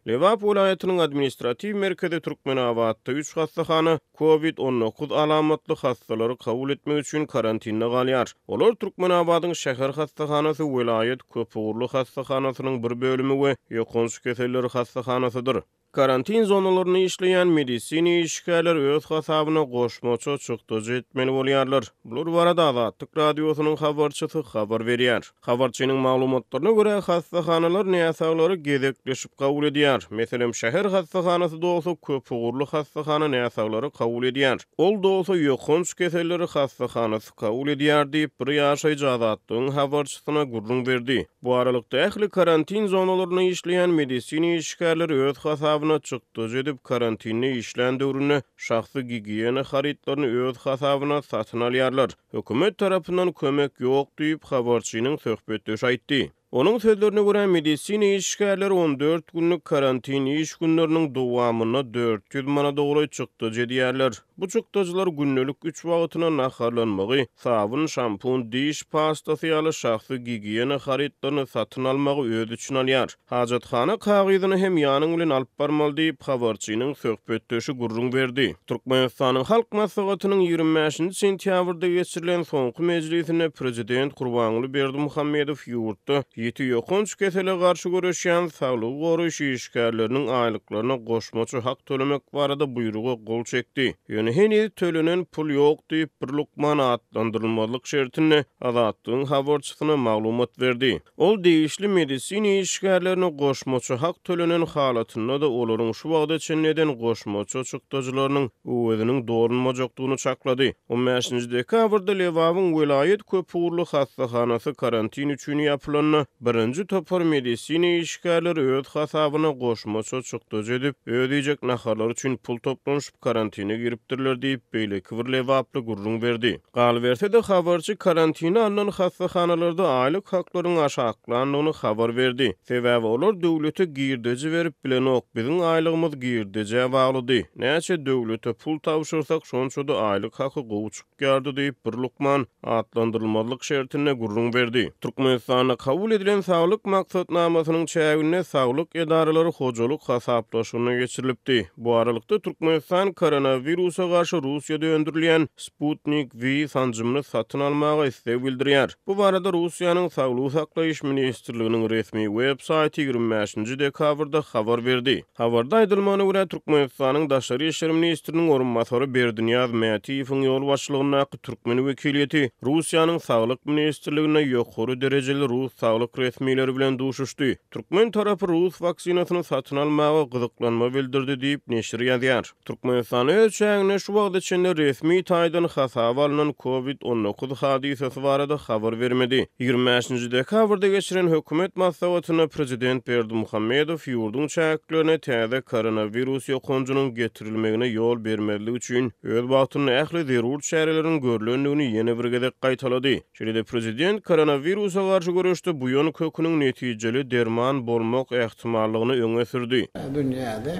Lebap welaýatynyň administratiw merkezi Türkmenabatda üç hassahana Covid 19 alamatly hassalary kabul etmek üçin karantinde galýar. Olar Türkmenabadyň şäher hassahanasy, welaýat köpugurly hassahanasynyň bir bölümi we ýokanç keseller hassahanasydyr. Karantin zonalarynda işleýän medisina işgärleri öz hasabyna goşmaça çykdajy etmeli bolýarlar. Bular barada Azatlyk Radiosynyň habarçysy habar berýär. Habarçynyň maglumatlaryna görä, hassahanalar näsaglary gezekleşip kabul edýär. Meselem, şäher hassahanasy dolsa, köpugurly hassahana näsaglary kabul edýär. Ol dolsa, ýokanç keselleri hassahanasy kabul edýär diýip, bir ýaşaýjy Azatlygyň habarçysyna gürrüň berdi. Bu aralykda, ähli karantin zonalarynda işleýän medisina işgärleri öz hasabyna çykdajy edip, karantinde işlän döwründe şahsy gigiýena harytlaryny öz hasabyna satyn alýarlar. Hökümet tarapyndan kömek ýok diýip, habarçynyň söhbetdeşi aýtdy. Onuň sözlerine görä, medisina işgärleri 14 günlük karantin iş günleriniň dowamynda 400 manada golaý çykdajy edýärler. Bu çykdajylar gündelik üç wagtyna naharlanmagy, sabyn, şampun, diş pastasy ýaly şahsy gigiýena harytlaryny satyn almagy öz içine alýar. Hajathana kagyzyny hem ýanyň bilen alyp barmaly diýip, habarçynyň söhbetdeşi gürrüň berdi. Türkmenistanyň Halk Maslahatynyň 25-nji sentýabrda geçirilen soňky mejlisinde prezident Gurbanguly Berdimuhamedow ýurtda ýiti ýokanç kesele garşy göreşýän saglygy goraýyş işgärleriniň aýlyklaryna goşmaça hak tölemek barada buýruga gol çekdi. Ýöne heniz tölenen pul ýok diýip, bir lukman atlandyrylmazlyk şertinde Azatlygyň habarçysyna maglumat berdi. Ol degişli medisina işgärlerine goşmaça hak tölenen halatynda-da olaryň şu wagta çenli eden goşmaça çykdajylarynyň öweziniň dolunmajakdygyny çaklady. On bäşinji dekabrda Lebabyň welaýat köpugurly hassahanasy karantin üçin ýapylanda, birinji topar medisina işgärleri öz hasabyna goşmaça çykdajy edip, öz iýjek naharlary üçin pul toplanyşyp karantine giripdirler diýip, beýleki bir lebaply gürrüň berdi. Galyberse-de, habarçy karantine alnan hassahanalarda aýlyk haklaryň aşaklandygyny habar berdi. Sebäbi olar döwlete girdeji berip bilenok, biziň aýlygymyz girdejä baglydy. Näçe döwlete pul tabşyrsak, şonça-da aýlyk haky gowy çykýardy diýip, bir lukman atlandyrylmazlyk şertinde gürrüň berdi. Türkmenistanda kabul edilen Saglyk maksatnamasynyň çäginde saglyk edaralary hojalyk hasaplaşygyna geçirilipdi. Bu aralykda, Türkmenistan koronawirusa garşy Russiýada öndürilýän Sputnik V sanjymyny satyn almaga isleg bildirýär. Bu barada Russiýanyň Saglygy saklaýyş ministrliginiň resmi web saýty 25-nji dekabrda habar berdi. Habarda aýdylmagyna görä, Türkmenistanyň daşary işler ministriniň orunbasary Berdinyýaz Mätiýewiň ýolbaşçylygyndaky türkmen wekiliýeti Russiýanyň Saglyk ministrliginde ýokary derejeli rus saglyk resmileri bilen duşuşdy. Türkmen tarapy rus waksinasyny satyn almaga gyzyklanma bildirdi diýip, neşir ýazýar. Türkmenistan öz çäginde şu wagta çenli resmi taýdan hasaba alnan Covid 19 hadysasy barada habar bermedi. 25-nji dekabrda geçiren hökümet maslahatynda prezident Berdimuhamedow ýurduň çäklerine täze koronawirus ýokanjynyň getirilmegine ýol bermezlik üçin öz wagtynda ähli zerur çäreleriň görlendigini ýene bir gezek gaýtalady. Şeýle-de prezident koronawirusa garşy göreşde buýan köküniň netijeli derman bolmak ähtimallygyny öňe sürdi. Dünýäde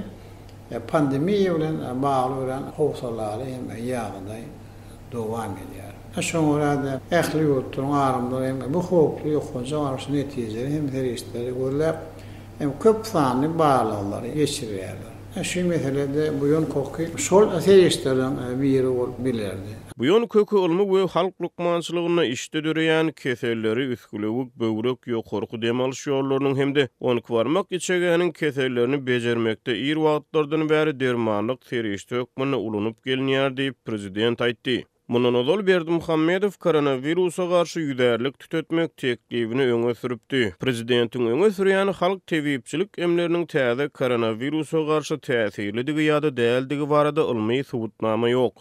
pandemiýa bilen bagly örän howsalaly hem ýagdaý dowam edýär. Şoňa görä-de, ähli ýurtlaryň alymlary hem bu howply ýokanja garşy netijeli hem serişdeleri gözläp, hem köp sanly barlaglary geçirýärler. Şu meselede buýan koky şol serişdeleriň biri bolup bilerdi. Buýan köki ylmy we halk lukmançylygynda içde döreýän keselleri, üsgülewük, böwrek, ýokarky dem alyş ýollarynyň hem-de onkibarmak içegäniň kesellerini bejermekde ir wagtlardan bäri dermanlyk serişde hökmünde ulanyp gelinýär diýip, prezident aýtdy. Mundan ozal Berdimuhamedow koronawirusa garşy ýüzärlik tütetmek teklibini öňe sürüpdi. Prezidentiň öňe sürýän halk tebipçilik emleriniň täze koronawirusa garşy täsirlidigi ýa-da däldigi barada ylmy subutnama ýok.